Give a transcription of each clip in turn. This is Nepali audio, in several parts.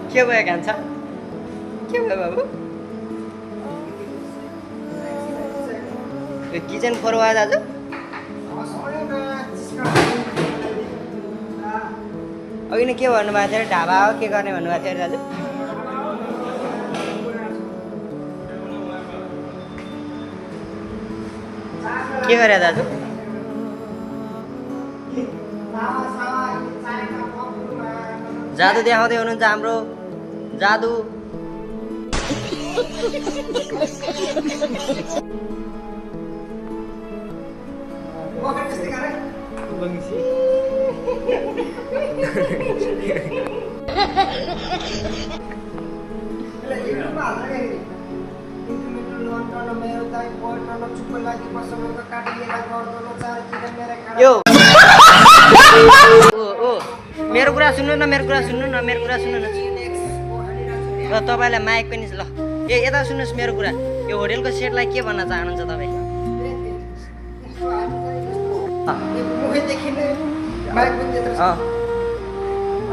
के भयो कान्छ के भयो बाबु यो किचन फरुवा दाजु अघि नै के भन्नुभएको थियो ढाबा हो के गर्ने भन्नुभएको थियो दाजु के गरे दाजु जादु देखाउँदै हुनुहुन्छ हाम्रो जादु यो मेरो कुरा सुन्नु न मेरो कुरा सुन्नु न मेरो कुरा सुन्नु न ल तपाईँलाई माइक पनि ल ए यता सुन्नुहोस् मेरो कुरा यो होटेलको सेटलाई के भन्न चाहनुहुन्छ तपाईँ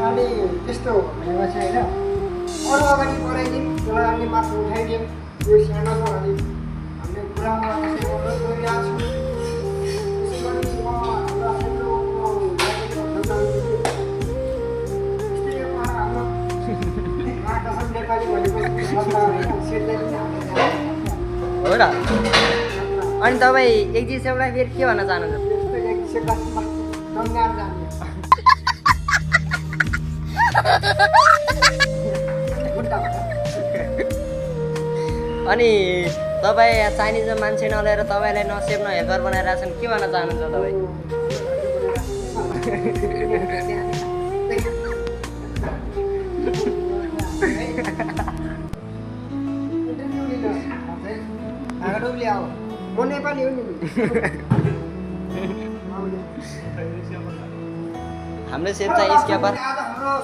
अनि त्यस्तो भनेमा चाहिँ होइन अरू अगाडि बढाइदिउँ त्यसलाई अनि माथि उठाइदिउँ यो सानो छ भने हामीले कुरामा त्यसै अनुरोध गरिरहेको छौँ त्यसै गरी म हाम्रा हाम्रो आकाशन नेपाली भनेपछि सेटलाई हो र अनि तपाईँ एक जिसेउलाई फेरि के भन्न चाहनुहुन्छ त्यस्तो एक सेटमा दङ्गार जाने अनि तपाईँ चाइनिज मान्छे नलिएर तपाईँलाई नसेप्न हेल्पर बनाइरहेको छन् के भन्न चाहनुहुन्छ तपाईँ म नेपाली हो नि हाम्रो सेप चाहिँ स्क्यापर हाम्रो